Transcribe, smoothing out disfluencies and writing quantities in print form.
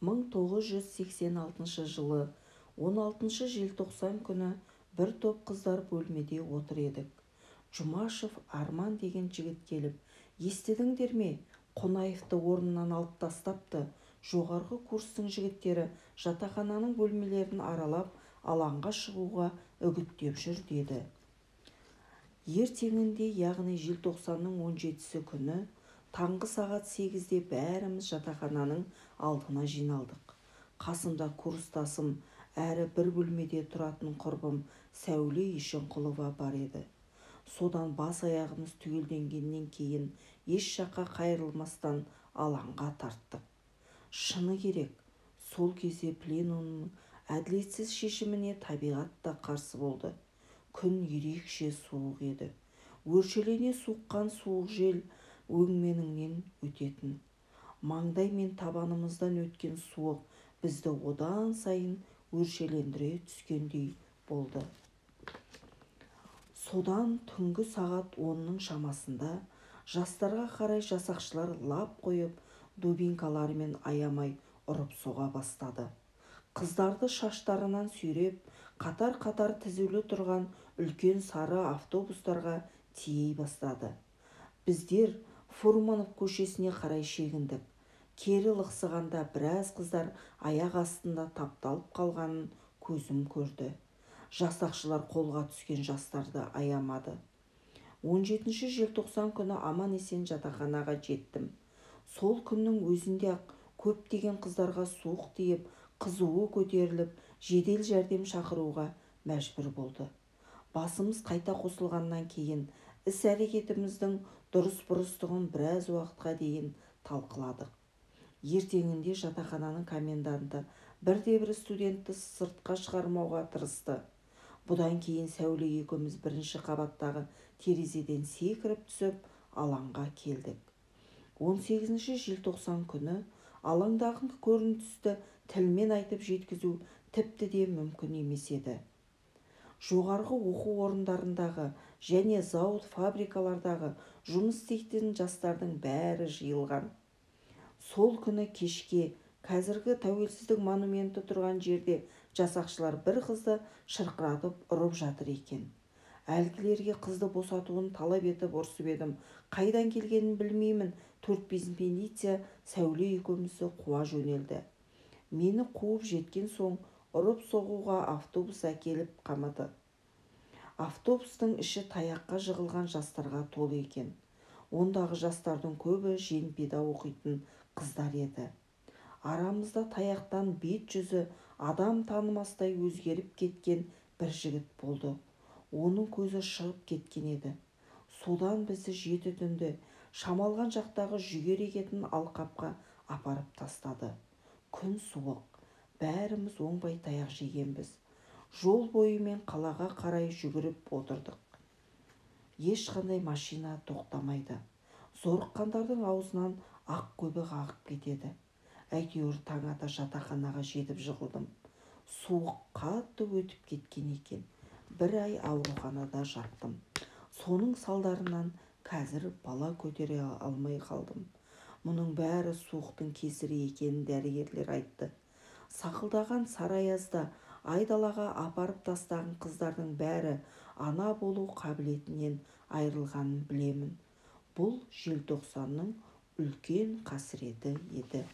1986 жылы 16 желтоқсан күні бір топ қыздар бөлмеде отыр едік. Жұмашев Арман деген жігіт келіп, «Естідіңдер ме, Қонаевты орнынан алып тастапты. Жоғарғы курстың жігіттері жатақхананың бөлмелерін аралап, алаңға шығуға үгіттеп жүр» деді. Ертеңінде, яғни желтоқсанның 17-сі күні таңғы сағат 8-де бәріміз жатақхананың алдына жиналдық. Қасымда курстасым әрі бір бөлмеде тұратын құрбым Сәуле Ешенқұлова бар еді. Содан бас аяғымыз түгелденгеннен кейін еш жаққа қайырылмастан алаңға тарттық. Шыны керек, сол кезде пленумның әділетсіз шешіміне табиғат та қарсы болды. Күн ерекше суық еді. Өршелене соққан суық жел өңменіңнен өтетін. Маңдай мен табанымыздан өткен суық бізді одан сайын өршелендіре түскендей болды. Содан түнгі сағат 10-ның шамасында жастарға қарай жасақшылар лап қойып, дубинкаларымен аямай ұрып соға бастады. Қыздарды шаштарынан сүйреп, қатар-қатар тізулі тұрған үлкен сары автобустарға тией бастады. Біздер Фурманов көшесіне қарай шегіндік. Кері лықсығанда біраз қыздар аяқ астында тапталып қалғанын көзім көрді. Жасақшылар қолға түскен жастарды аямады. 17 желтоқсан күні аман-есен жатақханаға жеттім. Сол күннің өзінде-ақ көптеген қыздарға суық тиіп, қызуы көтеріліп, жедел жәрдем шақыруға мәжбүр болды. Басымыз қайта қосылғаннан кейін іс-әрекетіміздің дұрыс-бұрыстығын біраз уақытқа дейін талқыладық. Ертеңінде жатақхананың коменданты бірде-бір студентті сыртқа шығармауға тырысты. Бұдан кейін Сәуле екеуміз бірінші қабаттағы терезеден секіріп түсіп, алаңға келдік. 18 желтоқсан күні алаңдағы көріністі тілмен айтып жеткізу тіпті де мүмкін емес еді. Жоғарғы оқу орындарындағы және зауыт фабрикалардағы жұмыс істейтін жастардың бәрі жиылған. Сол күні кешке қазіргі тәуелсіздік монументі тұрған жерде жасақшылар бір қызды шырқыратып ұрып жатыр екен. Әлгілерге қызды босатуын талап етіп ұрсып едім, қайдан келгенін білмеймін, 4-5 милиция Сәуле екеумізді қуа жөнелді. Мені қуып жеткен соң ұрып соғуға автобус әкеліп қамады. Автобустың іші таяққа жығылған жастарға толы екен. Ондағы жастардың көбі женпида оқитын қыздар еді. Арамызда таяқтан бет жүзі адам танымастай өзгеріп кеткен бір жігіт болды. Оның көзі шығып кеткен еді. Содан бізді 7 түнде Шамалған жақтағы жүгері егетін алқапқа апарып тастады. Күн суық, бәріміз оңбай таяқ жегенбіз. Жол бойымен қалаға қарай жүгіріп отырдық. Ешқандай машина тоқтамайды. Зорыққандардың аузынан ақ көбік ағып кетеді. Әйтеуір таң ата жатақханаға жетіп жығылдым. Суық қатты өтіп кеткен екен. Бір ай ауруханада жаттым. Соның салдарынан қазір бала көтере алмай қалдым. Мұның бәрі суықтың кесірі екенін дәрігерлер айтты. Сақылдаған сары аязда айдалаға апарып тастаған қыздардың бәрі ана болу қабілетінен айырылғанын білемін. Бұл желтоқсанның үлкен қасіреті еді.